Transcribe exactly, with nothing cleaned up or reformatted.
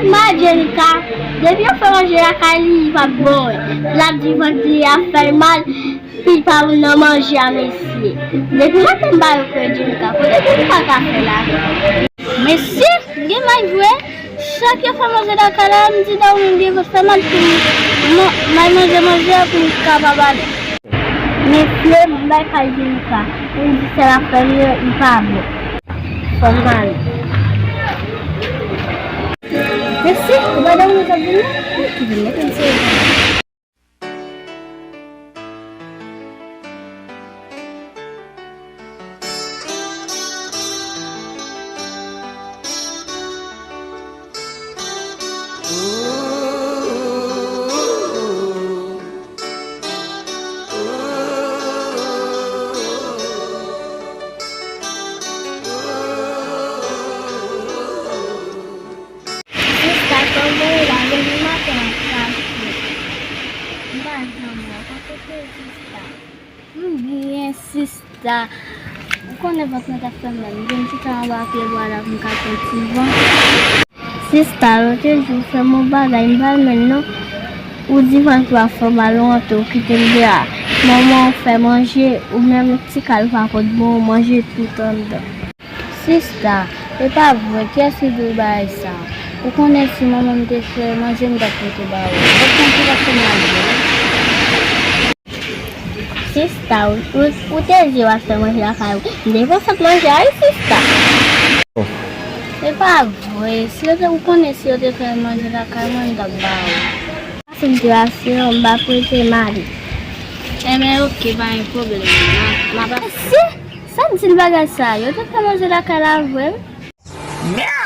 Mal Jenika, depi yo fè manje lakay li, li p ap bon. L ap di vant li ap fè l mal, pi l pa nan manje a, mesye. Depi lè m ba yo kredi Jenika, kote Jenika ka fè la? Mesye, gen may vre. Chak yo fè manje lakay la, m di Darwin gen vant fè mal pou m man-, may manje manje a pou m kapab ale. Mesye, m bay kay Jenika. M di sèl afè m yo, li pa bon. Fò m ale. Mesye, ou pa Darwin k ap vin nan? Wi, ki vin mete m sou. Sista, kòman w ye la? Depi maten m ap chache. M pa janm wè w. Kote w ye, sista? M byen, sista. Ou konnen vant mwen t ap fè m mal. M vin chita anba pye bwa la pou m ka pran ti van. Sista, lòt jou ou fè m yon bagay, m pa renmen l non. Ou di vant ou ap fè w mal, ou antre, ou kite m deyò a. Manman w fè manje, ou menm ti kal pa pot bon, ou manje tout anndan. Sista, e pa vre, kiyès ki di w bagay sa? Ou konnen si manman m te fè manje, m t ap pote ba ou. Ou konn ki pa fè manje. Sista, ou, ou, ou te di w ap fè manje lakay ou. M te konsantre manje a, wi, sista. Se pa vre. Si yo te, ou konnen si yo te fè manje lakay mwen, m t ap ba ou. Pase m te asire w, m pa prete m ale. Enben, oke, pa gen pwoblèm. M a, m a pase. Si, sa k di l bagay sa? Yo te fè manje lakay la vre, wi.